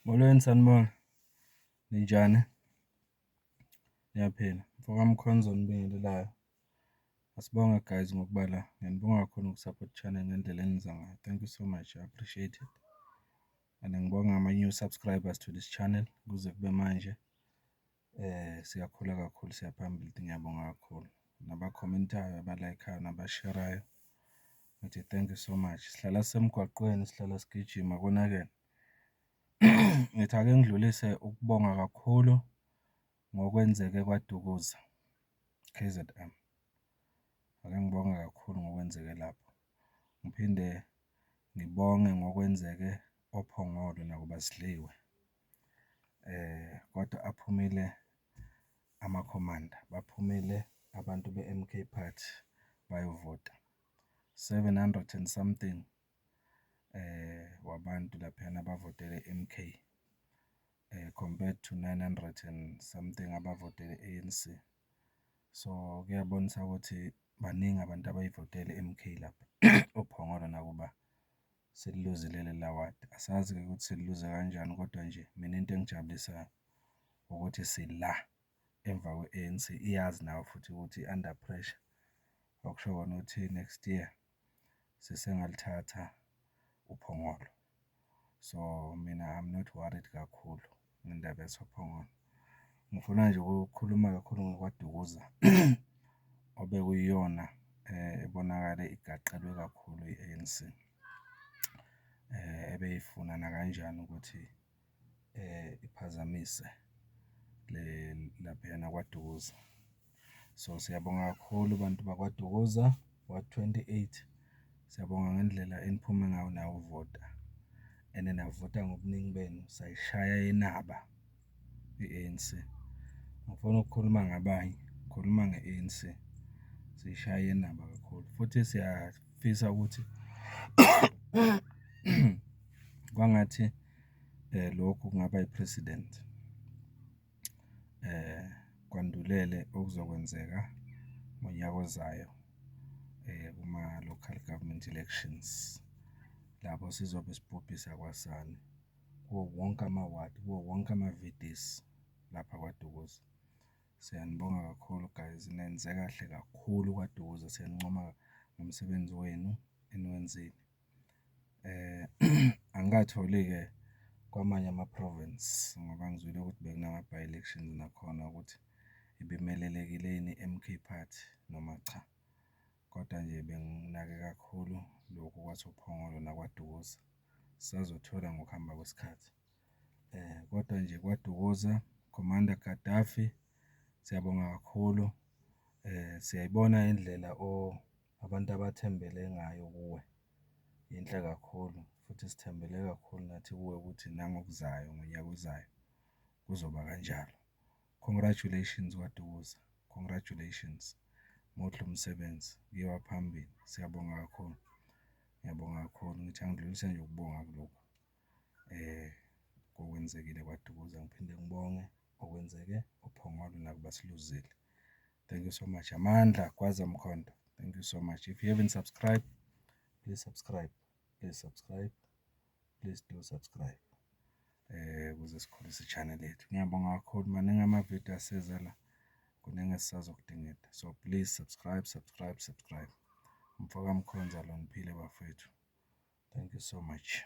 Molweni, sanibona. Ninjani? Niyaphila? Mfoka Mkhonza onibingelelayo. Asibonge guys ngokuba la, ngiyanibonga kakhulu ngoku-support i-channel ngendlela eniza ngayo. Thank you so much, I appreciate it. And ngibonga ama-new subscribers to this channel kuze kube manje. Siyakhula kakhulu, siya phambili, ngiyabonga kakhulu. Naba-comment-ayo, aba-like-ayo, naba-share-ayo, ngithi thank you so much. Sihlala sisemgwaqweni, sihlala sigijima konakele. Ngithi ake ngidlulise ukubonga kakhulu ngokwenzeke KwaDukuza, KZN. Ake ngibonge kakhulu ngokwenzeke lapho. Ngiphinde ngibonge ngokwenzeke oPhongolo nakuba sidliwe, kodwa aphumile amakhomanda, baphumile abantu be-MK Party bayovota. 700 and something wabantu laphayana abavotele i-MK compared to 900 and something abavotele i-ANC. So, kuyabonisa ukuthi baningi abantu abayivotele i-MK lapha oPhongolo nakuba sililuzile lela wadi. Asazi-ke ukuthi sililuze kanjani kodwa nje mina into engijabulisayo ukuthi sila emva kwe-ANC, iyazi nayo futhi ukuthi i-under pressure. Okusho kona ukuthi next year sisengalithatha uPhongolo. So, mina I'm not worried kakhulu ngendaba yasoPhongolo. Ngifuna nje ukukhuluma kakhulu ngokwaDukuza obekuyiyona ebonakale igaqelwe kakhulu i-ANC, ebeyifuna nakanjani ukuthi iphazamise le laphayana KwaDukuza. So, siyabonga kakhulu bantu bakwaDukuza, ward 28, siyabonga ngendlela eniphume ngayo nayovota and navota ngobuningi benu, sayishaya yenaba i-ANC. Angifuni ukukhuluma ngabanye, ngikhuluma nge-ANC, siyishaye yenaba kakhulu futhi siyafisa ukuthi kwangathi lokhu kungaba i-precedent, kwandulele okuzokwenzeka ngonyaka ozayo kuma-local government elections. Lapho sizobe sibhubhisa kwasani kuwo wonke amawadi, kuwo wonke ama-VDC lapha KwaDukuza. Siyanibonga kakhulu guys, nenze kahle kakhulu KwaDukuza, siyanincoma ngomsebenzi wenu eniwenzile. Angikatholi-ke kwamanye ama-province ngoba ngizwile ukuthi bekunama-by-elections nakhona ukuthi ibimelelekile yini i-MK Party noma cha. Kodwa nje benginake kakhulu lokhu kwasoPhongolo nakwaDukuza, sisazothola ngokuhamba kwesikhathi. Kodwa nje KwaDukuza, Commander Gaddafi, siyabonga kakhulu. Siyayibona indlela abantu abathembele ngayo kuwe, yinhle kakhulu futhi sithembele kakhulu nathi kuwe ukuthi nangokuzayo, ngonyaka ozayo kuzoba kanjalo. Congratulations KwaDukuza, congratulations, muhle umsebenzi, kuyiwa phambili, siyabonga kakhulu, ngiyabonga kakhulu. Ngithi angidlulise nje ukubonga kulokhu okwenzekile KwaDukuza, ngiphinde ngibonge okwenzeke oPhongolo nakuba siluzile. Thank you so much. Amandla, gwaza mkhonto. Thank you so much. If you haven't subscribed, please subscribe, please subscribe, please do subscribe ukuze sikhulise i-channel yethu. Ngiyabonga kakhulu, maningi amavidiyo aseza la, kuningi esisazokudingida. So please subscribe, subscribe, subscribe. Mfoka Mkhonza lo, niphile bafowethu. Thank you so much.